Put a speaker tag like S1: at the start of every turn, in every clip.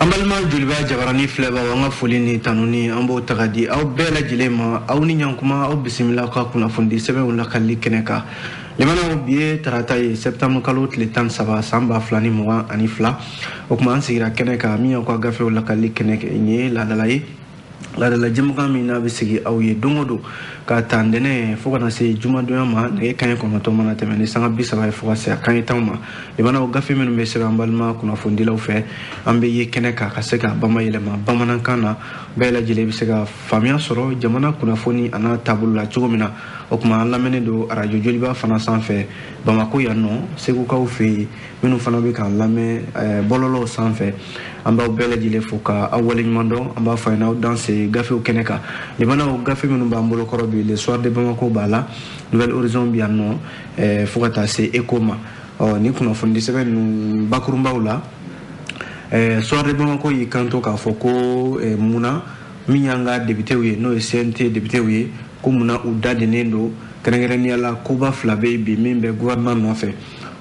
S1: An balima Joliba jabarani filɛbagaw, an ka foli ni tanuni an b'o ta ka di aw bɛɛ lajɛlen ma. Aw ni ɲankuma, aw bisimila ka kunnafonidi sɛbɛnw lakalili kɛnɛ kan. Limanaw, bi ye tarata ye, septembre kalo tile 13 san 2022. O tuma an sigira kɛnɛ kan min y'aw ka gafew lakalili kɛnɛ nin ye laadala ye, laadala jɛmukan min n'a bɛ sigi aw ye don o don ka ta ntɛnɛn fo ka na se jumadonya ma, nɛgɛ kanɲɛ 9 mana tɛmɛ ni sanga 30 ye fo ka se a kanɲɛ 10 ma. Limanaw, gafe minnu bɛ sɛbɛn an balima kunnafonidilaw fɛ, an bɛ ye kɛnɛ kan ka se ka bama yɛlɛma bamanankan na, bɛɛ lajɛlen bɛ se ka faamuya sɔrɔ jamana kunnafoni a n'a taabolo la cogo min na. O tuma an lamɛnnen don arajo Joliba fana sanfɛ Bamako yan nɔ, Segukaw fɛ yen, minnu fana bɛ k'an lamɛn bɔlɔlɔw sanfɛ, an b'aw bɛɛ lajɛlen fo ka aw waleɲuman dɔn. An b'a fɔ a ɲɛna aw danse gafew kɛnɛ kan. Limanaw, gafe minnu b'an bolo kɔrɔ bi, Le Soir de Bamako b'a la, Nouvel Horizon bɛ yan nɔ, fo ka taa se Echo ma. Ɔ ni kunnafonidi sɛbɛn ninnu bakurunbaw la, Soir de Bamako y'i kanto k'a fɔ ko munna min y'an ka députéw ye, n'o ye CNT députéw ye, ko munna u dadennen don kɛrɛnkɛrɛnnenya la. Koba fila bɛ yen bi min bɛ gouvernement nɔfɛ,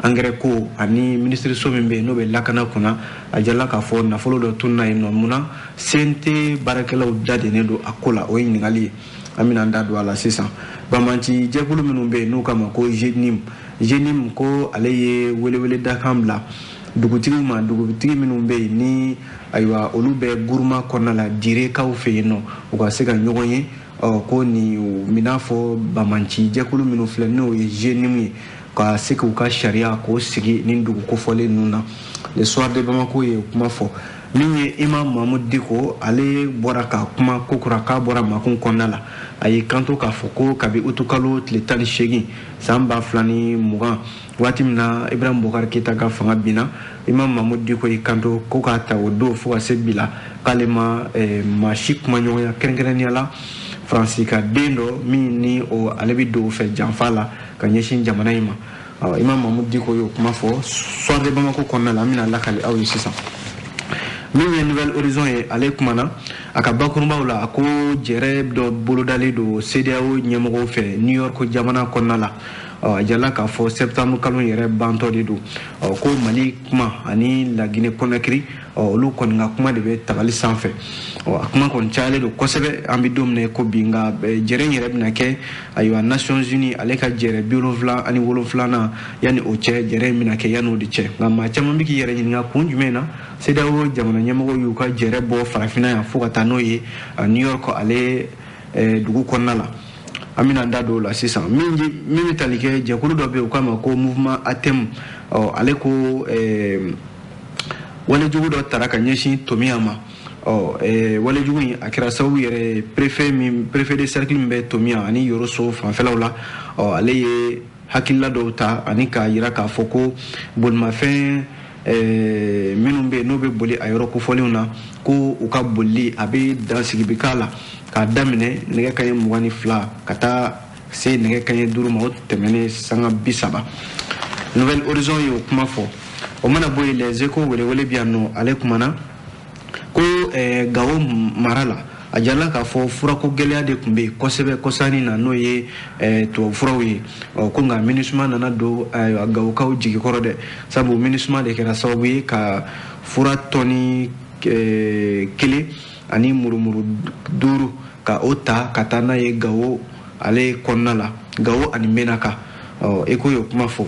S1: engrais ko ani minisiriso min bɛ yen n'o bɛ lakana kunna. A jirala k'a fɔ nafolo dɔ tununa yen nɔ. Munna CNT baarakɛlaw dadennen don a ko la? O ye ɲininkali ye, an bɛna an da don a la sisan. Banbanci jɛkulu minnu bɛ yen n'u k'a ma ko JNIM, JNIM ko ale ye weleweledakan bila dugutigiw ma, dugutigi minnu bɛ yen ni ayiwa olu bɛ guruma kɔnɔna la Direkaw fɛ yen nɔ, u ka se ka ɲɔgɔn ye. Ɔ ko nin mina fɔ banbanci jɛkulu minnu filɛ, n'o ye JNIM ye, ka se k'u ka sariya k'o sigi nin dugu kofɔlen ninnu na. Le Soir de Bamako ye kuma fɔ. Min ye Imam Mahmoud Dicko, ale bɔra ka kuma kokura k'a bɔra makun kɔnɔna la. A y'i kanto k'a fɔ ko kabi utukalo tile 18 san 2020, waati min na Ibrahim Boubacar Keita ka fanga binna, Imam Mahmoud Dicko y'i kanto ko k'a ta o don fo ka se bi la, k'ale ma maa si kumaɲɔgɔnya, kɛrɛnkɛrɛnnenya la Faransi ka den dɔ min ni o ale bɛ don o fɛ janfa la ka ɲɛsin jamana in ma. Imam Mahmoud Dicko y'o kuma fɔ Soir de Bamako kɔnɔna la, an bɛna lakali aw ye sisan. Min ye Nouvel Horizon ye, ale kumana a ka bakurunbaw la, a ko jɛrɛ dɔ bolodalen don CEDEAO ɲɛmɔgɔw fɛ New York jamana kɔnɔna la. A jirala k'a fɔ septembre kalo yɛrɛ bantɔ de don. Ko Mali kuma ani Laginɛ Conakry, olu kɔni ka kuma de bɛ tabali sanfɛ. A kuma kɔni cayalen don kosɛbɛ an bɛ don min na ko bi. Nka jɛrɛ in yɛrɛ bɛna kɛ ayiwa Nations Unies ale ka jɛrɛ 77nan, yanni o cɛ, jɛrɛ in bɛna kɛ yanni o de cɛ. Nka maa caman bɛ k'i yɛrɛ ɲininka kun jumɛn na CEDEAO jamana ɲɛmɔgɔw y'u ka jɛrɛ bɔ farafinna yan fo ka taa n'o ye New York ale dugu kɔnɔna la. An bɛna an da don o la sisan. Min bɛ tali kɛ jɛkulu dɔ bɛ yen, u k'a ma ko Mouvement ATM, ɔ ale ko walejugu dɔ tara ka ɲɛsin Tomiya ma. Ɔ walejugu in a kɛra sababu yɛrɛ préfet min, préfet de cercle min bɛ Tomiya ani Yoroso fanfɛlaw la, ɔ ale ye hakilila dɔw ta ani k'a yira k'a fɔ ko bolimafɛn minnu bɛ yen n'o bɛ boli a yɔrɔ kofɔlenw na, ko u ka bolili a bɛ dansigi bɛ k'a la k'a daminɛ nɛgɛ kanɲɛ 22 ka taa se nɛgɛ kanɲɛ 5 ma, o tɛmɛnen sanga 30. Nouvel Horizon y'o kuma fɔ. O mana bɔ yen, Les Échos welewele bɛ yan nɔ, ale kumana ko Gawo mara la, a jirala k'a fɔ furako gɛlɛya de tun bɛ yen kosɛbɛ kɔsani na, n'o ye tubabufuraw ye. Ɔ ko nka MINUSMA nana don Gawokaw jigi kɔrɔ dɛ, sabu MINUSMA de kɛra sababu ye ka fura tɔni 1 ani murumuru 5 ka o ta ka taa n'a ye Gawo ale kɔnɔna la, Gawo ani Menaka. Ɔ Eko y'o kuma fɔ.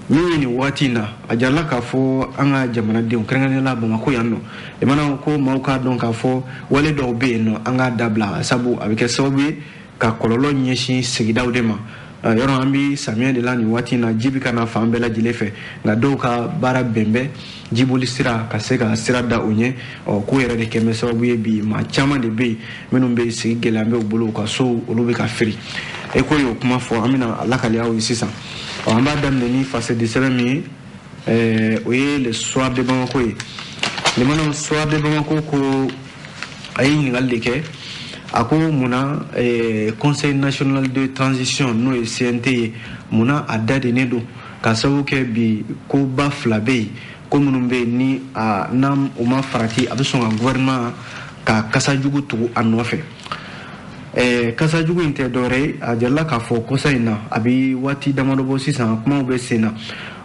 S1: Min ye nin waati in na, a jirala k'a fɔ an ka jamanadenw, kɛrɛnkɛrɛnnenya la Bamakɔ yan nɔ, i mana ko maaw k'a dɔn k'a fɔ wale dɔw bɛ yen nɔ, an k'a dabila, sabu a bɛ kɛ sababu ye ka kɔlɔlɔ ɲɛsin sigidaw de ma. Yɔrɔ an bɛ samiyɛ de la nin waati in na, ji bɛ ka na fan bɛɛ lajɛlen fɛ, nka dɔw ka baara bɛn bɛ jiboli sira ka se ka sira da o ɲɛ. Ɔ ko yɛrɛ de kɛ bɛ sababu ye bi maa caman de bɛ yen minnu bɛ sigi gɛlɛya bɛ u bolo, u ka sow olu bɛ ka firi. Eko y'o kuma fɔ, an bɛna a lakali aw ye sisan. Ɔ an b'a daminɛ ni fasedi sɛbɛn min ye, o ye Le Soir de Bamako ye. Limanaw, Soir de Bamako ko a ye ɲininkali de kɛ, a ko munna Conseil national de transition, n'o ye CNT ye, munna a dadennen don ka sababu kɛ bi koba fila bɛ yen, ko minnu bɛ yen ni a n'a o ma farati, a bɛ sɔn ka gouvernement ka kasajugu tugu a nɔfɛ. Kasajugu in tɛ dɔwɛrɛ ye, a jirala k'a fɔ kɔsa in na, a bɛ waati damadɔ bɔ sisan, kumaw bɛ sen na,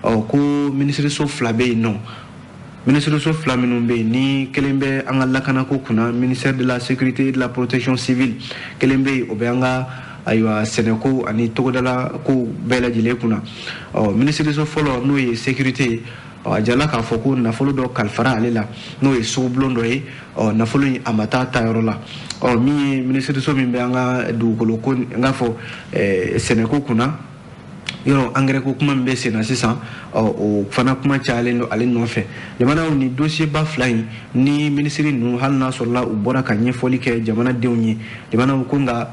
S1: ɔ ko minisiriso fila bɛ yen nɔ. Minisiriso fila minnu bɛ yen, ni kelen bɛ an ka lakanako kunna, ministère de la Sécurité et de la Protection civile, kelen bɛ yen, o bɛ an ka ayiwa sɛnɛko ani togodala ko bɛɛ lajɛlen kunna. Ɔ, minisiriso fɔlɔ, n'o ye sécurité ye, a jala k'a fɔ ko nafolo dɔ kalifara ale la, n'o ye sugubulon dɔ ye. Ɔ, nafolo in a ma taa taayɔrɔ la. Ɔ, min ye minisiriso min bɛ an ka dugukolo ko, n k'a fɔ sɛnɛko kunna, yɔrɔ angɛrɛ ko kuma min bɛ sen na sisan, ɔ, o fana kuma cayalen don ale nɔfɛ. Jamanaw ni dossier ba fila in ni minisiri ninnu, hali n'a sɔrɔla u bɔra ka ɲɛfɔli kɛ jamanadenw ye, jamanaw ko, nka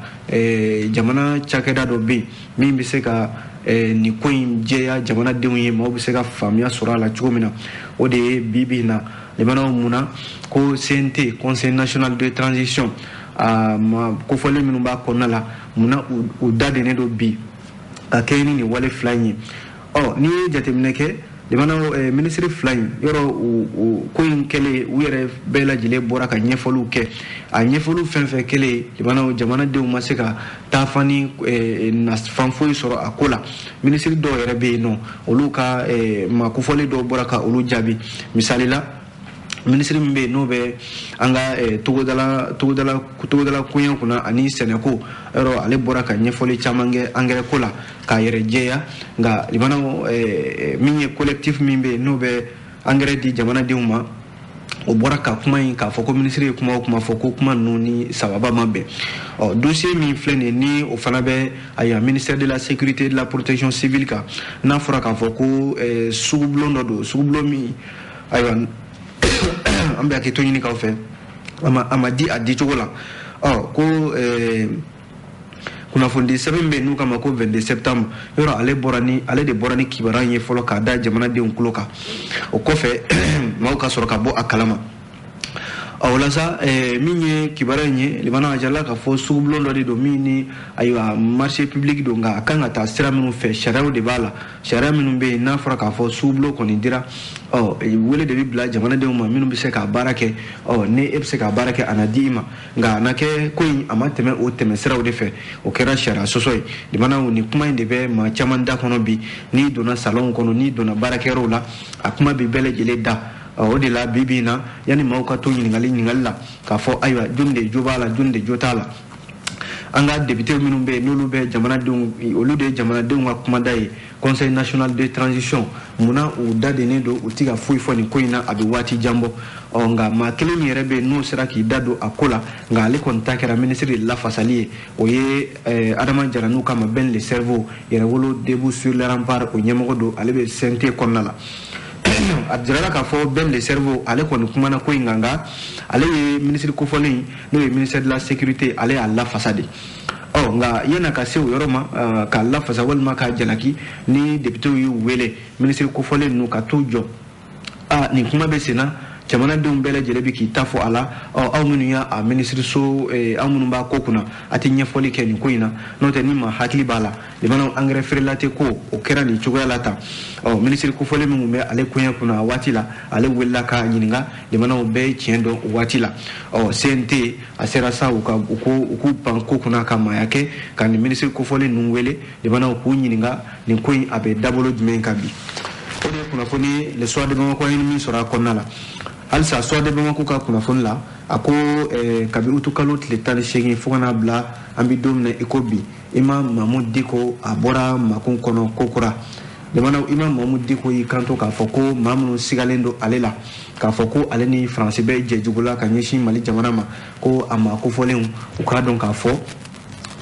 S1: jamana cakɛda dɔ bɛ yen min bɛ se ka nin ko in jɛya jamanadenw ye, maaw bɛ se ka faamuya sɔrɔ a la cogo min na, o de ye bi bi in na. Jamanaw, mun na ko CNT, Conseil national de transition, a ma kofɔlen minnu b'a kɔnɔna la, munna u da dennen don bi ka kɛ ni nin wale fila in ye? Ɔ, n'i ye jateminɛ kɛ, jamana minisiri fila in, yɔrɔ u ko in kɛlen, u yɛrɛ bɛɛ lajɛlen bɔra ka ɲɛfɔliw kɛ. A ɲɛfɔliw fɛn fɛn kɛlen, jamana jamanadenw ma se ka taafan ni nafan foyi sɔrɔ a ko la. Minisiri dɔw yɛrɛ bɛ yen nɔ, olu ka maa kofɔlen dɔw bɔra ka olu jaabi. Misali la, minisiri min bɛ yen, n'o bɛ an ka togodala koɲɛ kunna ani sɛnɛko, yɔrɔ ale bɔra ka ɲɛfɔli caman kɛ angɛrɛ ko la k'a yɛrɛ jɛya. Nka limanaw, min ye collectif min bɛ yen, n'o bɛ angɛrɛ di jamanadenw ma, o bɔra ka kuma in k'a fɔ ko minisiri ye kuma o kuma fɔ, ko kuma ninnu ni sababa ma bɛn. Ɔ, dossier min filɛ nin ye, ni o fana bɛ ayiwa ministère de la Sécurité et de la Protection civile kan, n'a fɔra k'a fɔ ko sugubulon dɔ don, sugubulon min, ayiwa, an bɛ hakɛto ɲini k'aw fɛ, a ma di a dicogo la. Ɔ, ko kunnafoni sɛbɛn bɛ yen n'u k'a ma ko 22 septembre, yɔrɔ ale de bɔra ni kibaruya in ye fɔlɔ k'a da jamanadenw tulo kan. O kɔfɛ, maaw ka sɔrɔ ka bɔ a kalama. Ɔ, o la sa, min ye kibaruya in ye, limana, a jirala k'a fɔ sugubulon dɔ de don min ni ayiwa marché public don, nka a kan ka taa sira minnu fɛ, sariyaw de b'a la. Sariya minnu bɛ yen, n'a fɔra k'a fɔ sugubulon kɔni dira, ɔ, wele de bɛ bila jamanadenw ma minnu bɛ se k'a baara kɛ. Ɔ, ni e bɛ se k'a baara kɛ, a na di i ma, nka a na kɛ ko in a ma tɛmɛ o tɛmɛ siraw de fɛ, o kɛra sariya sɔsɔ ye. Limanaw, nin kuma in de bɛ maa caman da kɔnɔ bi. N'i donna salonw kɔnɔ, n'i donna baarakɛyɔrɔw la, a kuma bɛ bɛɛ lajɛlen da. O de la, bi bi in na, yanni maaw ka to ɲininkali ɲininkali la k'a fɔ ayiwa jɔnni de jo b'a la, jɔnni de jo t'a la, an ka député minnu bɛ yen, n'olu bɛ jamanadenw, olu de ye jamanadenw ka kumada ye, Conseil national de transition, munna u da dennen don, u ti ka foyi fɔ nin ko in na? A bɛ waati jan bɔ. Ɔ, nka maa kelen min yɛrɛ bɛ yen, n'o sera k'i da don a ko la, nka ale kɔni ta kɛra minisiri de lafasali ye, o ye Adama Jara, n'u k'a ma Ben le Cerveau, Yɛrɛwolo debout sur les remparts, o ɲɛmɔgɔ don. Ale bɛ CNT kɔnɔna la. A jirala k'a fɔ Ben le Cerveau, ale kɔni kumana ko in kan, nka ale ye minisiri kofɔlen, n'o ye ministère de la Sécurité, ale y'a lafasa de. Ɔ, nka yan'a ka se o yɔrɔ ma k'a lafasa walima k'a jalaki, ni députéw y'u wele, minisiri kofɔlen ninnu ka t'u jɔ, a nin kuma bɛ sen na, jamanadenw bɛɛ lajɛlen bɛ k'i ta fɔ a la. Ɔ, aw minnu y'a a minisiriso, aw minnu b'a ko kunna, a tɛ ɲɛfɔli kɛ nin ko in na, n'o tɛ ni maa hakili b'a la, limanaw, angɛrɛ feerela tɛ ko o kɛra nin cogoya la tan. Ɔ, minisiri kofɔlen min tun bɛ ale koɲɛ kunna a waati la, ale wulila k'a ɲininka. Limanaw, bɛɛ ye tiɲɛ dɔn o waati la. Ɔ, CNT a sera sa, u ka u ko u k'u pan ko kunna ka maaya kɛ ka nin minisiri kofɔlen ninnu wele, limanaw, k'u ɲininka nin ko in a bɛ dabolo jumɛn kan bi. O de ye kunnafoni Le Soir de Bamako an ye min sɔrɔ a kɔnɔna la. Halisa Soir de Bamako ka kunnafoni la, a ko kabi utu kalo tile 18 fo ka n'a bila an bɛ don min na i ko bi, Imam Mahmoud Dicko a bɔra makun kɔnɔ kokura. Jamana, Imam Mahmoud Dicko y'i kanto k'a fɔ ko maa minnu sigalen don ale la k'a fɔ ko ale ni Faransi bɛ jɛjugu la ka ɲɛsin Mali jamana ma, ko a maa kofɔlenw, u k'a dɔn k'a fɔ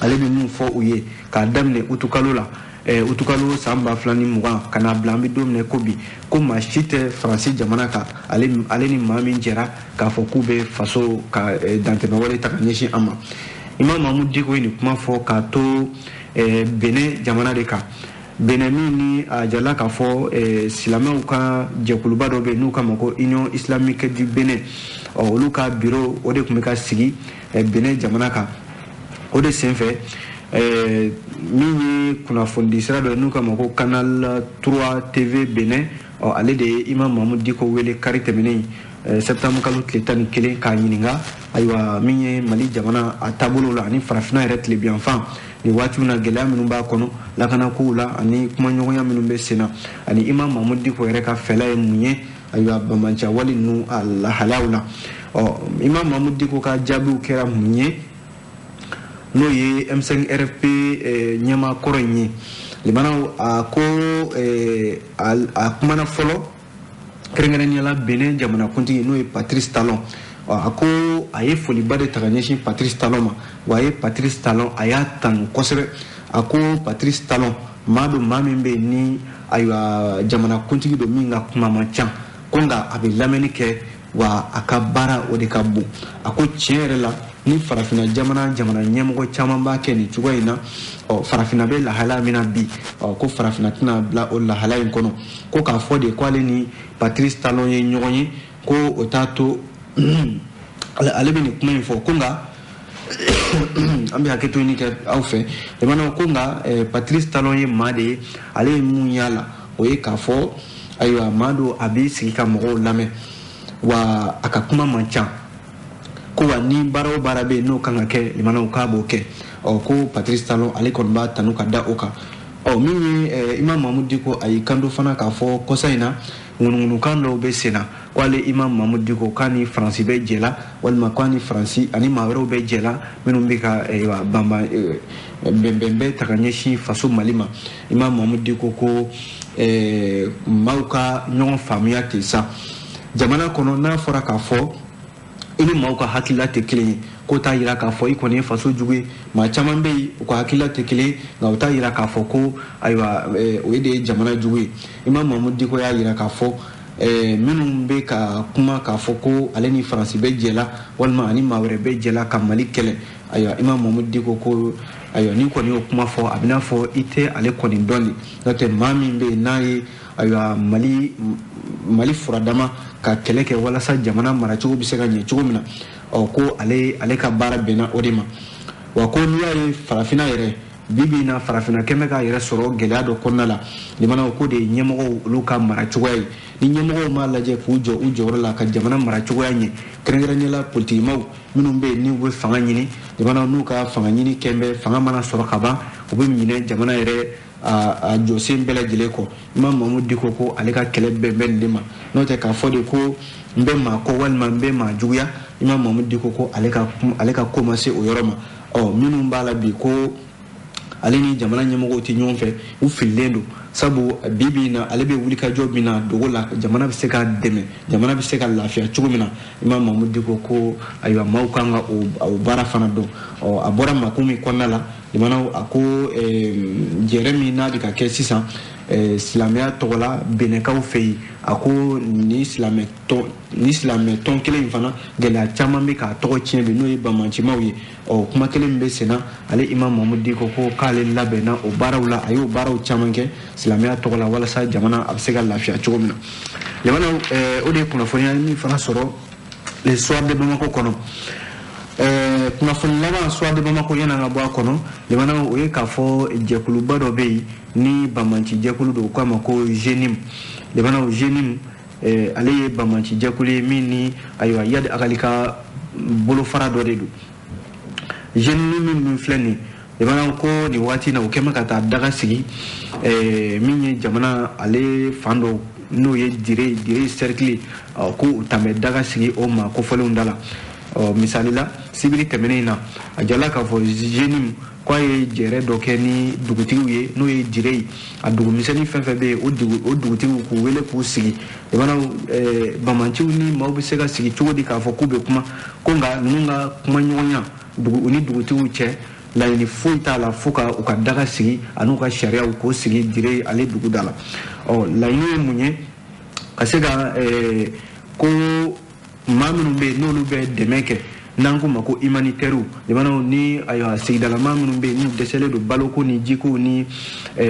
S1: ale bɛ mun fɔ u ye. K'a daminɛ utukalo la, utukalo san 2020 ka n'a bila an bɛ don min na ko bi, ko maa si tɛ Faransi jamana kan, ale ni maa min jɛra k'a fɔ k'u bɛ faso ka dantɛmɛwale ta ka ɲɛsin an ma. Imam Mahmoud Dicko ye nin kuma fɔ k'a to Benin jamana de kan, Benin min ni a jirala k'a fɔ silamɛw ka jɛkuluba dɔ bɛ yen n'u k'a ma ko Union islamique du Benin. Ɔ, olu ka bureau o de tun bɛ ka sigi Benin jamana kan. O de senfɛ, min ye kunnafonidi sira dɔ ye n'u k'a ma ko Canal 3 TV Benin, ɔ, ale de ye Imam Mahmoud Dicko wele kari tɛmɛnen, septembre kalo tile 11, k'a ɲininka ayiwa min ye Mali jamana a taabolo la ani farafinna yɛrɛ tilebiyanfan nin waatiw na, gɛlɛya minnu b'a kɔnɔ lakanakow la ani kumaɲɔgɔnya minnu bɛ sen na, ani Imam Mahmoud Dicko yɛrɛ ka fɛla ye mun ye. Ayiwa, banbaanciya wale ninnu a lahalayaw la, ɔ Imam Mamudu Diko ka jaabiw kɛra mun ye, n'o ye M5 RFP ɲɛmaa kɔrɔ in ye? Limanaw, a ko a kumana fɔlɔ kɛrɛnkɛrɛnnenya la Benin jamanakuntigi, n'o ye Patrice Talon. A ko a ye foliba de ta ka ɲɛsin Patrice Talon ma, wa a ye Patrice Talon, a y'a tanu kosɛbɛ. A ko Patrice Talon maa don, maa min bɛ yen ni, ayiwa, jamanakuntigi don min ka kuma man ca, ko nka a bɛ lamɛnni kɛ, wa a ka baara o de ka bon. A ko tiɲɛ yɛrɛ la, ni farafinna jamana ɲɛmɔgɔ caman b'a kɛ nin cogoya in na, ɔ farafinna bɛ lahalaya min na bi, ɔ ko farafinna tɛna bila o lahalaya in kɔnɔ. Ko k'a fɔ de ko ale ni Patrice Talon ye ɲɔgɔn ye, ko o t'a to ale bɛ nin kuma in fɔ, ko nka an bɛ hakɛto ɲini kɛ aw fɛ. Jamana ko nka Patrice Talon ye maa de ye, ale ye mun y'a la, o ye k'a fɔ, ayiwa, maa don a b'i sigi ka mɔgɔw lamɛn, wa a ka kuma man ca, ko wa ni baara o baara bɛ yen n'o kan ka kɛ, limanaw, k'a b'o kɛ. Ɔ ko Patrice Talon, ale kɔni b'a tanu ka da o kan. Ɔ min ye Imam Mamudu Diko, a y'i kanto fana k'a fɔ kɔsa in na, ŋunuŋunukan dɔw bɛ sen na ko ale Imam Mamudu Diko k'a ni Faransi bɛ jɛ la, walima k'a ni Faransi ani maa wɛrɛw bɛ jɛ la minnu bɛ ka banban bɛnbɛn bɛ ta ka ɲɛsin faso Mali ma. Imam Mamudu Diko ko maaw ka ɲɔgɔn faamuya ten sa, jamana kɔnɔ, n'a fɔra k'a fɔ i ni maaw ka hakilila tɛ kelen ye, k'o t'a yira k'a fɔ i kɔni ye faso jugu ye. Maa caman bɛ yen, u ka hakilila tɛ kelen ye, nka o t'a yira k'a fɔ ko, ayiwa, o ye de ye jamana jugu ye. Imam Mamudu Diko y'a yira k'a fɔ minnu bɛ ka kuma k'a fɔ ko ale ni Faransi bɛ jɛ la, walima ani maa wɛrɛ bɛ jɛ la ka Mali kɛlɛ, ayiwa, Imam Mamudu Diko ko, ayiwa, n'i kɔni y'o kuma fɔ, a bɛ n'a fɔ i tɛ ale kɔni dɔn de. N'o tɛ, maa min bɛ yen n'a ye, ayiwa, Mali furadama ka kɛlɛ kɛ walasa jamana maracogo bɛ se ka ɲɛ cogo min na, ɔ ko ale ka baara bɛnna o de ma. Wa ko n'i y'a ye farafinna yɛrɛ bi bi in na, farafinna kɛn bɛ k'a yɛrɛ sɔrɔ gɛlɛya dɔ kɔnɔna la, limanaw, ko de ye ɲɛmɔgɔw olu ka mara cogoya ye. Ni ɲɛmɔgɔw m'a lajɛ k'u jɔ u jɔyɔrɔ la ka jamana mara cogoya ɲɛ, kɛrɛnkɛrɛnnenya la politikimaw minnu bɛ yen n'u bɛ fanga ɲini, limanaw, n'u ka fanga ɲini kɛn bɛ fanga mana sɔrɔ ka ban, u bɛ minɛ jamana yɛrɛ a jɔsen bɛɛ lajɛlen kɔ. Imam Mamudu Diko ko ale ka kɛlɛ bɛn bɛ nin de ma. N'o tɛ, k'a fɔ de ko n bɛ maa kɔ walima n bɛ maa juguya, Imam Mamudu Diko ko ale ka ko ma se o yɔrɔ ma. Ɔ minnu b'a la bi ko ale ni jamana ɲɛmɔgɔw tɛ ɲɔgɔn fɛ, u fililen don, sabu bi bi in na, ale bɛ wulikajɔ min na dogo la, jamana bɛ se ka dɛmɛ, jamana bɛ se ka lafiya cogo min na, Imam Mamudu Diko ko, ayiwa, maaw kan ka o baara fana dɔn. Ɔ a bɔra makun min kɔnɔna la, limanaw, a ko jɛrɛ min n'a bɛ ka kɛ sisan silamɛya tɔgɔ la Benɛkaw fɛ yen, a ko ni silamɛ tɔn kelen in fana, gɛlɛya caman bɛ k'a tɔgɔ tiɲɛ bi, n'o ye bamancimaw ye. Ɔ kuma kelen min bɛ sen na, ale Imam Mamudu Diko ko k'ale labɛnna o baaraw la, a y'o baaraw caman kɛ silamɛya tɔgɔ la walasa jamana a bɛ se ka lafiya cogo min na. Limanaw, o de ye kunnafoniya min fana sɔrɔ Le Soir de Bamako kɔnɔ. Kunnafoni laban Soir de Bamako yan'an ka bɔ a kɔnɔ, limanaw, o ye k'a fɔ jɛkuluba dɔ bɛ yen ni banbanci jɛkulu don, u k'a ma ko JNIM. Limanaw, JNIM, ale ye banbanci jɛkulu ye min ni, ayiwa, Iyad Ag Ghali ka bolofara dɔ de don. JNIM min filɛ nin ye, limanaw, ko nin waati in na, u kɛn bɛ ka taa daga sigi min ye jamana ale fan dɔ, n'o ye Dire cercle, ko u tan bɛ daga sigi o ma kofɔlenw da la. Ɔ misali la, sibiri tɛmɛnen in na, a jala k'a fɔ JNIM ko a ye jɛrɛ dɔ kɛ ni dugutigiw ye, n'o ye Dire ye, a dugumisɛnnin fɛn fɛn bɛ yen, o dugutigiw k'u wele k'u sigi. Jamanaw, bamanciw ni maaw bɛ se ka sigi cogo di k'a fɔ k'u bɛ kuma? Ko nka ninnu ka kumaɲɔgɔnya dugu u ni dugutigiw cɛ, laɲini foyi t'a la fo ka u ka daga sigi an'u ka sariyaw k'o sigi Dire ale dugu da la. Ɔ laɲini ye mun ye? Ka se ka ko maa minnu bɛ yen n'olu bɛ dɛmɛ kɛ, n'an k'u ma ko humanitaire, jamanaw ni, ayiwa, sigidalama minnu bɛ yen n'u dɛsɛlen don baloko ni jikow ni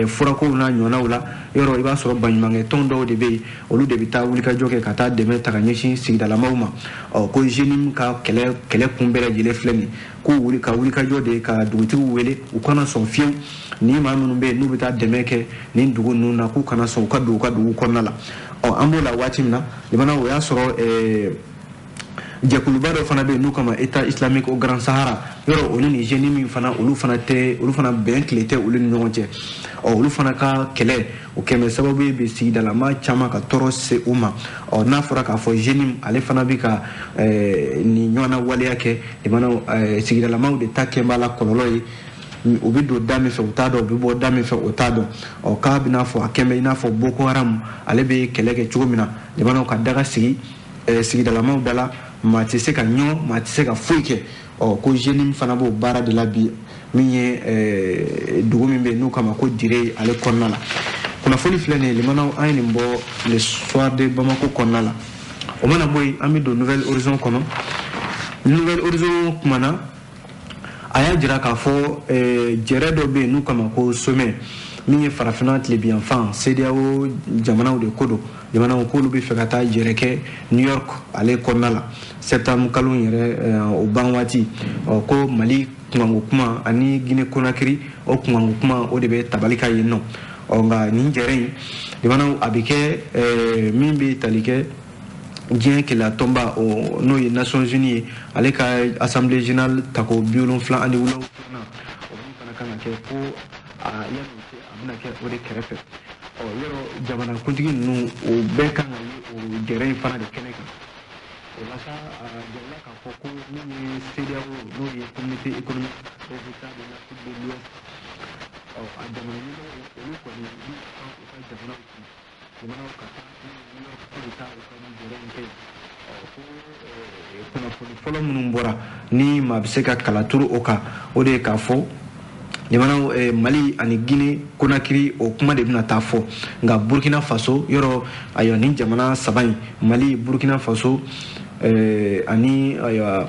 S1: furakow n'a ɲɔgɔnnaw la, yɔrɔ i b'a sɔrɔ baɲumankɛ tɔn dɔw de bɛ yen, olu de bɛ taa wulikajɔ kɛ ka taa dɛmɛ ta ka ɲɛsin sigidalamaw ma. Ɔ ko JNIM ka kɛlɛ kun bɛɛ lajɛlen filɛ nin ye, k'u wuli ka wulikajɔ de ka dugutigiw wele, u kana sɔn fiyewu ni maa minnu bɛ yen n'u bɛ taa dɛmɛ kɛ nin dugu ninnu na, k'u kana sɔn u ka don u ka dugu kɔnɔna la. Ɔ an b'o la waati min na, limana, o y'a sɔrɔ Jɛkuluba dɔ fana bɛ yen n'u kama État islamique au Grand Sahara, yɔrɔ olu ni JNIM min fana, olu fana tɛ, olu fana bɛn tile tɛ olu ni ɲɔgɔn cɛ. Ɔ olu fana ka kɛlɛ o kɛmɛ sababu ye bi sigidalama caman ka tɔɔrɔ se u ma. Ɔ n'a fɔra k'a fɔ JNIM ale fana bɛ ka nin ɲɔgɔnna waleya kɛ, limanaw, sigidalamaw de ta kɛ b'a la kɔlɔlɔ ye. U bɛ don da min fɛ u t'a dɔn, u bɛ bɔ da min fɛ u t'a dɔn. Ɔ k'a bɛna fɔ a kɛn bɛ i n'a fɔ Boko Haram ale bɛ kɛlɛ kɛ cogo min na, limanaw ka daga sigi sigidalamaw da la, maa tɛ se ka ɲɔ, maa tɛ se ka foyi kɛ. Ɔ ko JNIM fana b'o baara de la bi, min ye dugu min bɛ yen n'u kama ko Dire ale kɔnɔna la. Kunnafoni filɛ nin ye, limanaw, an ye nin bɔ Le Soir de Bamako kɔnɔna la. O mana bɔ yen, an bɛ don Nouvel Horizon kɔnɔ. Nouvel Horizon kumana, a y'a jira k'a fɔ jɛrɛ dɔ bɛ yen n'u kama ko sommet, min ye farafinna tilebinyanfan CEDEAO jamanaw de ko don. Jamanaw k'olu bɛ fɛ ka taa jɛrɛ kɛ New York ale kɔnɔna la septembre kalo yɛrɛ o ban waati. Ɔ ko Mali kunkanko kuma ani Guinée Conakry o kunkanko kuma, o de bɛ tabali ka yen nɔ. Ɔ nka nin jɛrɛ in, jamanaw, a bɛ kɛ min bɛ tali kɛ diɲɛ keleya tɔnba o, n'o ye Nations Unies ye, ale ka assemblée générale tako 77 o min fana kan ka kɛ, ko a yanni o cɛ a bɛna kɛ o de kɛrɛfɛ. Ɔ yɔrɔ jamanakuntigi ninnu o bɛɛ kan ka ye o jɛrɛ in fana de kɛnɛ kan. O la sa, a jirala k'a fɔ ko min ye CEDEAO, n'o ye Communauté économique des États de l'Afrique de l'Ouest, ɔ a jamana ɲɛmɔgɔw olu kɔni b'u pan u ka jamanaw kunna, jamanaw ka taa New York k'u bɛ taa u ka nin jɛrɛ in kɛ yen. Ɔ ko kunnafoni fɔlɔ minnu bɔra ni maa bɛ se ka kala turu o kan, o de ye k'a fɔ jamanaw, Mali ani Guinée Conakry o kuma de bɛna taa fɔ. Nka Burkina Faso yɔrɔ, ayiwa, nin jamana saba in, Mali, Burkina Faso ani ayiwa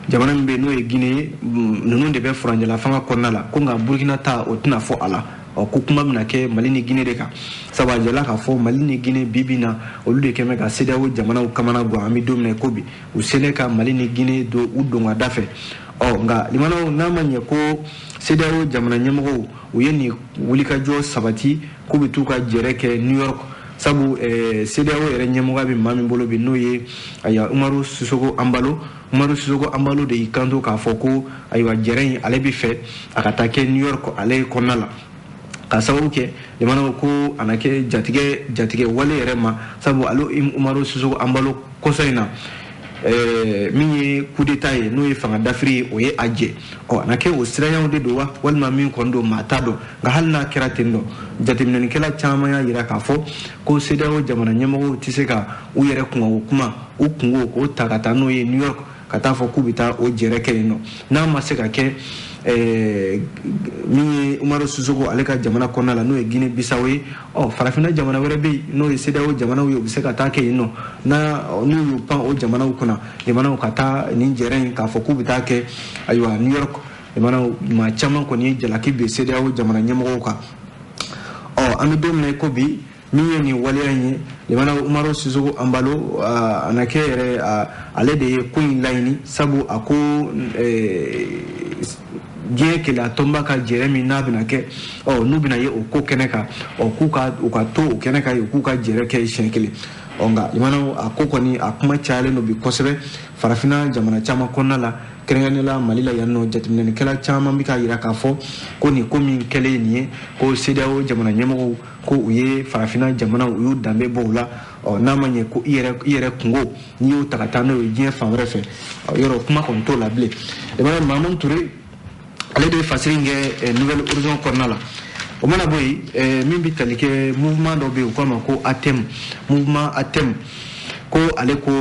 S1: jamana min bɛ yen n'o ye Guinée ye, ninnu de bɛ furancɛla fanga kɔnɔna la. Ko nka Burkina ta o tɛna fɔ a la. Ɔ ko kuma bɛna kɛ Mali ni Guinée de kan, sabu a jirala k'a fɔ Mali ni Guinée bi bi in na, olu de kɛn bɛ ka CEDEAO jamanaw kamana gan. An bɛ don min na i ko bi, u selen ka Mali ni Guinée don u don ka da fɛ. Ɔ nka limanaw, n'a ma ɲɛ ko CEDEAO jamana ɲɛmɔgɔw u ye nin wulikajɔ sabati k'u bɛ t'u ka jɛrɛ kɛ New York, sabu CEDEAO yɛrɛ ɲɛmɔgɔya bɛ maa min bolo bi, n'o ye ayiwa Umaru Sisoko Anbalo. Umaru Sisoko Anbalo de y'i kanto k'a fɔ ko ayiwa jɛrɛ in ale bɛ fɛ a ka taa kɛ New York ale kɔnɔna la, ka sababu kɛ jamanaw ko a na kɛ jatigɛ wale yɛrɛ ma, sabu ale Umaru Sisoko Anbalo kɔsa in na, min ye coup d'état ye, n'o ye fanga dafiri ye, o ye a jɛ. Ɔ a na kɛ o siranyaw de don wa, walima min kɔni don, maa t'a dɔn. Nka hali n'a kɛra ten dɔ, jateminɛlikɛla caman y'a jira k'a fɔ ko CEDEAO jamana ɲɛmɔgɔw tɛ se ka u yɛrɛ kunkanko kuma, u kungo k'o ta ka taa n'o ye New York, ka taa fɔ k'u bɛ taa o jɛrɛ kɛ yen nɔ, n'a ma se ka kɛ min ye Umaru Sisoko ale ka jamana kɔnɔna la, n'o ye Guinée Bissau ye. Ɔ farafinna jamana wɛrɛ bɛ yen n'o ye CEDEAO jamanaw ye, u bɛ se ka taa kɛ yen nɔ. N'a n'u y'u pan o jamanaw kunna, jamanaw ka taa nin jɛrɛ in k'a fɔ k'u bɛ taa kɛ ayiwa New York, jamanaw maa caman kɔni ye jalaki bin CEDEAO jamana ɲɛmɔgɔw kan. Ɔ an bɛ don min na i ko bi, min ye nin waleya in ye, jamana Umaru Sisoko Anbalo a na kɛ yɛrɛ ale de ye ko in laɲini, sabu a ko diɲɛ keleya tɔnba ka jɛrɛ min n'a bɛna kɛ, ɔ n'u bɛna ye o ko kɛnɛ kan, ɔ k'u ka u ka to o kɛnɛ kan yen, k'u ka jɛrɛ kɛ siɲɛ kelen. Ɔ nka jamanaw, a ko kɔni a kuma cayalen don bi kosɛbɛ farafinna jamana caman kɔnɔna la, kɛrɛnkɛrɛnnenya la Mali la yan nɔ. Jateminɛlikɛla caman bɛ k'a jira k'a fɔ ko nin ko min kɛlen nin ye, ko CEDEAO jamana ɲɛmɔgɔw ko u ye farafinna jamanaw u y'u danbe bɔ u la. Ɔ n'a ma ɲɛ ko i yɛrɛ kungo n'i y'o ta ka taa n'o ye diɲɛ fan wɛrɛ fɛ, yɔrɔ kuma kɔni t'o la bilen. Mahamadu Ture ale de ye fasiri in kɛ Nouvel Horizon kɔnɔna la. O mana bɔ yen, min bɛ tali kɛ mouvement dɔ bɛ yen, u k'a ma ko ATM, mouvement ATM, ko ale ko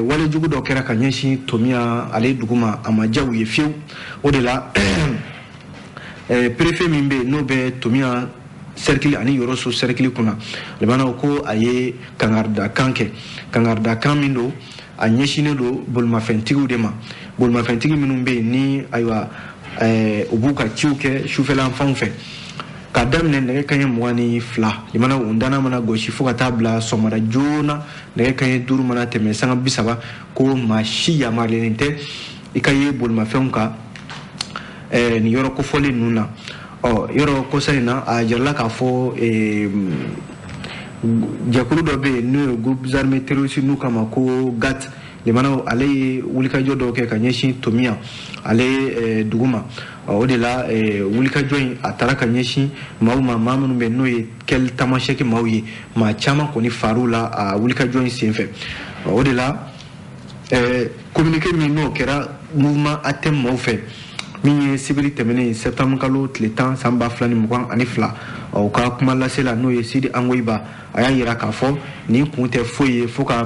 S1: walejugu dɔ kɛra ka ɲɛsin Tomiya ale dugu ma, a ma diya u ye fiyewu. O de la, préfet min bɛ yen n'o bɛ Tomiya cercle ani Yɔrɔso cercle kunna, limanaw, ko a ye kangaridakan kɛ, kangaridakan min don, a ɲɛsinnen don bolimafɛntigiw de ma, bolimafɛntigi minnu bɛ yen ni ayiwa u b'u ka ciw kɛ sufɛla fanw fɛ, k'a daminɛ nɛgɛ kanɲɛ 22, limanaw, o danna mana gosi fo ka taa bila sɔgɔmada joona nɛgɛ kanɲɛ 5 mana tɛmɛ sanga 30, ko maa si yamaruyalen tɛ i ka ye bolimafɛnw kan nin yɔrɔ kofɔlen ninnu na. Ɔ yɔrɔ kɔsa in na, a jirala k'a fɔ jɛkulu dɔ bɛ yen n'o ye groupe armés terroristes, n'u kama ko GAT. limanaw ale ye wulikajɔ dɔw kɛ ka ɲɛsin Tomiya ale dugu ma. O de la wulikajɔ in a taara ka ɲɛsin maaw ma, maa minnu bɛ n'o ye kɛli tamasɛki maaw ye, maa caman kɔni far'u la a wulikajɔ in senfɛ. O de la communiqué min n'o kɛra mouvement ATM maaw fɛ, min ye sibiri tɛmɛnen septembre kalo tile 10 san 2022, o ka kuma lasela n'o ye Sidi Angoyiba, a y'a yira k'a fɔ nin kun tɛ foyi ye fo ka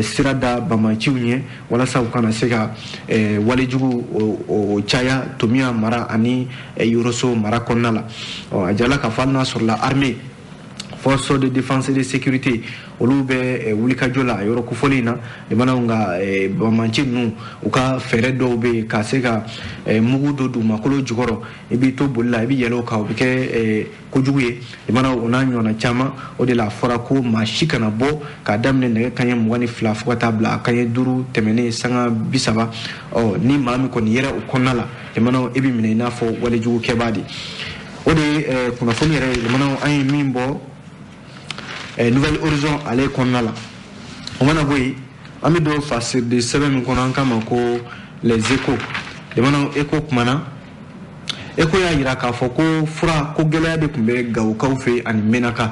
S1: sira da bamaciw ɲɛ walasa u kana se ka walejugu o caya Tomiya mara ani Yoroso mara kɔnɔna la. A jala k'a fɔ hali n'a sɔrɔla armée, force de défense et de sécurité, olu bɛ wulikajɔ la a yɔrɔ kofɔlen in na, limanaw, nka bamaci ninnu u ka fɛɛrɛ dɔw bɛ yen ka se ka mugu don dugumakolo jukɔrɔ, i b'i to boli la i bɛ yɛlɛ o kan, o bɛ kɛ kojugu ye, limanaw, o n'a ɲɔgɔnna caman. O de la a fɔra ko maa si kana bɔ k'a daminɛ nɛgɛ kanɲɛ 22 fo ka taa bila a kanɲɛ 5 tɛmɛnen sanga 30. Ɔ ni maa min kɔni yɛrɛ o kɔnɔna la, limanaw, e bɛ minɛ i n'a fɔ walejugukɛbaa de. O de ye kunnafoni yɛrɛ ye, limanaw, an ye min bɔ Nouvel Horizon ale kɔnɔna la. O mana bɔ yen, an bɛ don fasiridi sɛbɛn min kɔnɔ, an k'a ma ko Les Échos. Limanaw, Écho kumana, Écho y'a yira k'a fɔ ko fura ko gɛlɛya de tun bɛ Gawokaw fɛ ani Menaka.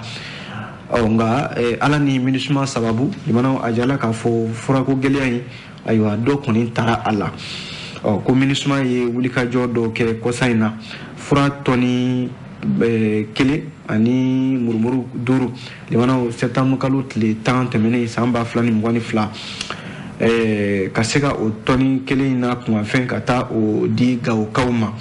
S1: Ɔ nka Ala ni MINUSMA sababu, limanaw, a jala k'a fɔ furako gɛlɛya in, ayiwa, dɔ kɔni taara a la. Ɔ ko MINUSMA ye wulikajɔ dɔw kɛ kɔsa in na, fura tɔni 1 ani murumuru 5, limanaw, septembre kalo tile 10 tɛmɛnen san 2022, ka se ka o tɔni kelen in na kunkanfɛn ka taa o di Gawokaw ma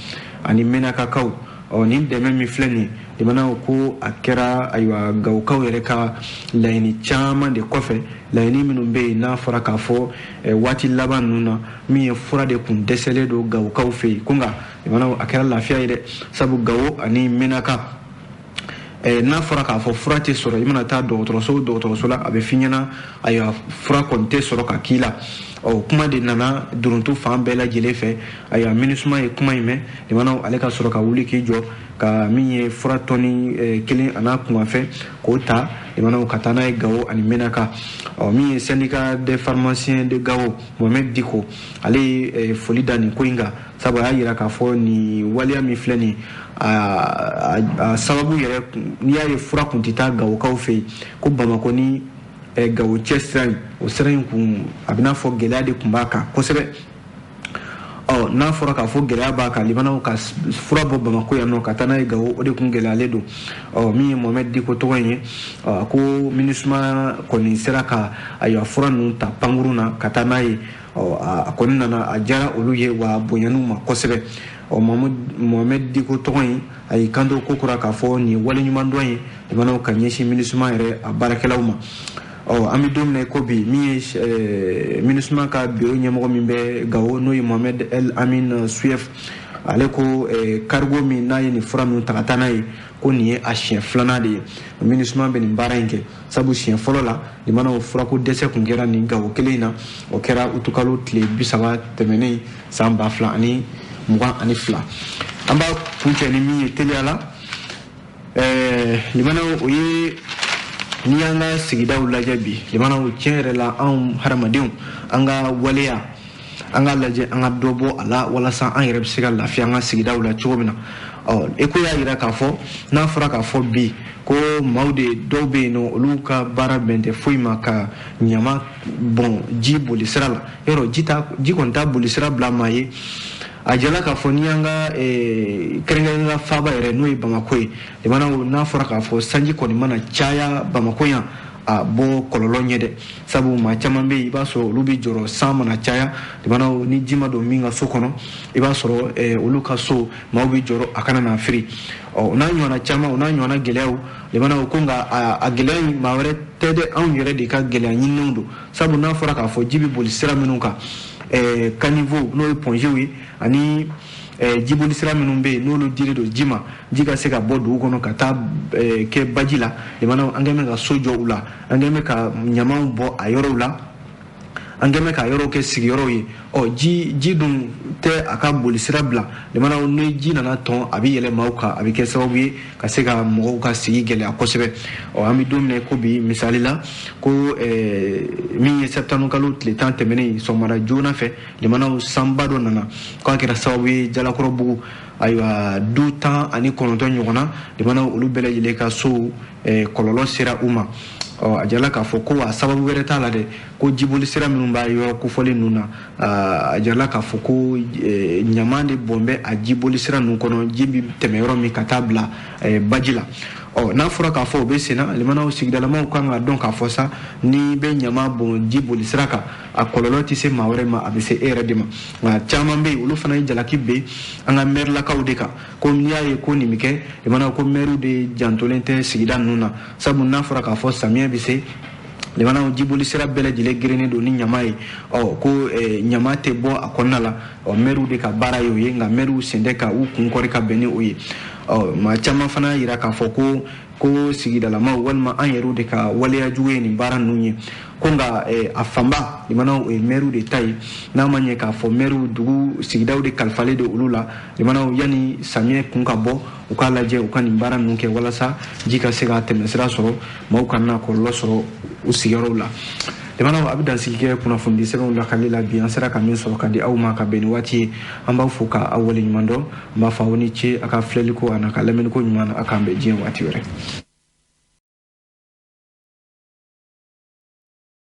S1: ani Menakakaw. Ɔ nin dɛmɛ min filɛ nin ye, limanaw, ko a kɛra, ayiwa, Gawokaw yɛrɛ ka laɲini caman de kɔfɛ, laɲini minnu bɛ yen n'a fɔra k'a fɔ waati laban ninnu na, min ye fura de kun dɛsɛlen don Gawokaw fɛ yen. Ko nka, limanaw, a kɛra lafiya ye dɛ, sabu Gawo ani Menaka, n'a fɔra k'a fɔ fura tɛ sɔrɔ, i mana taa dɔgɔtɔrɔso la, a bɛ f'i ɲɛna, ayiwa, fura kɔni tɛ sɔrɔ ka k'i la. Ɔ kuma de nana doronto fan bɛɛ lajɛlen fɛ. Ayiwa, MINUSMA ye kuma in mɛn, limanaw, ale ka sɔrɔ ka wuli k'i jɔ ka min ye fura tɔni 1 a n'a kunkanfɛn k'o ta, limanaw, ka taa n'a ye Gawo ani Menaka. Ɔ min ye syndicat des pharmaciens de Gao, Mohamed Diko, ale ye foli da nin ko in kan, sabu a y'a yira k'a fɔ nin waleya min filɛ nin, a sababu yɛrɛ, n'i y'a ye fura kun tɛ taa Gawokaw fɛ yen, ko Bamakɔ ni Gawo cɛ sira in, o sira in kun a bɛ n'a fɔ gɛlɛya de tun b'a kan kosɛbɛ. Ɔ n'a fɔra k'a fɔ gɛlɛya b'a kan, limanaw, ka fura bɔ Bamakɔ yan nɔ ka taa n'a ye Gawo, o de kun gɛlɛyalen don. Ɔ min ye Mohamed Diko tɔgɔ in ye, a ko MINUSMA kɔni sera ka, ayiwa, fura ninnu ta pankurun na ka taa n'a ye. Ɔ a kɔni nana, a diyara olu ye wa a bonyana ma kosɛbɛ. Ɔ Mohamed Diko tɔgɔ in, a y'i kanto ko kura k'a fɔ nin ye waleɲumandɔn ye, limanaw, ka ɲɛsin MINUSMA yɛrɛ a baarakɛlaw ma. Ɔ an bɛ don min na i ko bi, min ye MINUSMA ka bureau ɲɛmɔgɔ min bɛ Gawo, n'o ye Mohamed El Amin Suyef, ale ko cargo min n'a ye nin fura ninnu ta ka taa n'a ye, ko nin ye a siɲɛ 2nan de ye MINUSMA bɛ nin baara in kɛ, sabu siɲɛ fɔlɔ la, limanaw, furako dɛsɛ kun kɛra nin Gawo kelen in na, o kɛra utukalo tile 30 tɛmɛnen san 2022. An b'a kuncɛ ni min ye teliya la, limanaw, o ye n'i y'an ka sigidaw lajɛ bi, limanaw, tiɲɛ yɛrɛ la, anw hadamadenw, an ka waleya, an ka lajɛ an ka dɔ bɔ a la walasa an yɛrɛ bɛ se ka lafiya an ka sigidaw la cogo min na. Ɔ Écho y'a yira k'a fɔ n'a fɔra k'a fɔ bi ko maaw de dɔw bɛ yen nɔ, olu ka baara bɛn tɛ foyi ma ka ɲama bɔn ji boli sira la, yɔrɔ ji ta ji kɔni t'a boli sira bila maa ye. A jala k'a fɔ n'i y'an ka kɛrɛnkɛrɛnnenya faaba yɛrɛ, n'o ye Bamakɔ ye, limanaw, n'a fɔra k'a fɔ sanji kɔni mana caya Bamakɔ yan, a bɔ kɔlɔlɔ ɲɛ dɛ, sabu maa caman bɛ yen, i b'a sɔrɔ olu bɛ jɔrɔ san mana caya, limanaw, ni ji ma don min ka so kɔnɔ, i b'a sɔrɔ olu ka so maaw bɛ jɔrɔ a kana na firi. Ɔ o n'a ɲɔgɔnna caman, o n'a ɲɔgɔnna gɛlɛyaw, limanaw, ko nka a gɛlɛya in maa wɛrɛ tɛ dɛ, anw yɛrɛ de ka gɛlɛya ɲininenw don, sabu n'a fɔra k'a fɔ ji bɛ boli sira minnu kan, caniveau n'o ye pɔnzew ye, ani jiboli sira minnu bɛ yen n'olu dilen don ji ma, ji ka se ka bɔ dugu kɔnɔ ka taa kɛ baji la, limanaw, an kɛn bɛ ka so jɔ u la, an kɛn bɛ ka ɲamanw bɔ a yɔrɔw la, An kɛmɛ ka yɔrɔw kɛ sigiyɔrɔw ye. Ɔ, ji dun tɛ a ka bolisira bila. Limanaw, ni ji nana tɔn, a bɛ yɛlɛ maaw kan, a bɛ kɛ sababu ye ka se ka mɔgɔw ka sigi gɛlɛya kosɛbɛ. Ɔ, an bɛ don min na ko bi, misali la, ko min ye septembre kalo tile 10 tɛmɛnen sɔgɔmada joona fɛ, limanaw, sanba dɔ nana k'a kɛra sababu ye Jalakɔrɔbugu, ayiwa, du 19 ɲɔgɔn na, limanaw, olu bɛɛ lajɛlen ka sow kɔlɔlɔ sera u ma. Ɔ, a jirala k'a fɔ ko a sababu wɛrɛ t'a la dɛ, ko jiboli sira minnu b'a yɔrɔ kofɔlen ninnu na, a jirala k'a fɔ ko ɲaman de bɔn bɛ a jiboli sira ninnu kɔnɔ, ji bɛ tɛmɛ yɔrɔ min ka taa bila baji la. Ɔ, n'a fɔra k'a fɔ o bɛ senna, limanaw, sigidalamaw kan ka dɔn k'a fɔ sa, n'i bɛ ɲama bɔn ji boli sira kan, a kɔlɔlɔ tɛ se maa wɛrɛ ma, a bɛ se e yɛrɛ de ma. Nka caman bɛ yen, olu fana ye jalaki ben an ka mɛrilakaw de kan, ko n'i y'a ye ko nin bɛ kɛ, limanaw, ko mɛriw de jantolen tɛ sigida ninnu na. Sabu n'a fɔra k'a fɔ samiyɛ bɛ se, limanaw, jiboli sira bɛɛ lajɛlen gerennen don ni ɲama ye. Ɔ, ko ɲama tɛ bɔ a kɔnɔna la. Ɔ, mɛriw de ka baara ye o ye, nka mɛriw sen tɛ ka u kun kɔri ka bɛn ni o ye. Ɔ, maa caman fana yira k'a fɔ ko sigidalamaw walima an yɛrɛw de ka waleya jugu ye nin baara ninnu ye, ko nka a fanba, limanaw, o ye mɛriw de ta ye. N'a ma ɲɛ k'a fɔ mɛriw, dugu sigidaw de kalifalen don olu la, limanaw, yanni samiyɛ kun ka bɔ, u k'a lajɛ u ka nin baara ninnu kɛ walasa ji ka se ka tɛmɛsira sɔrɔ, maaw kana kɔlɔlɔ sɔrɔ u sigiyɔrɔw la. Limanaw, a bɛ dansigi kɛ kunnafoni sɛbɛnw lakali la bi. An sera ka min sɔrɔ ka di aw ma ka bɛn ni waati ye, an b'aw fo ka aw waleɲuman dɔn. An b'a fɔ aw ni ce a ka filɛliko a n'a ka lamɛnniko ɲuman na. A k'an bɛn diɲɛ waati wɛrɛ.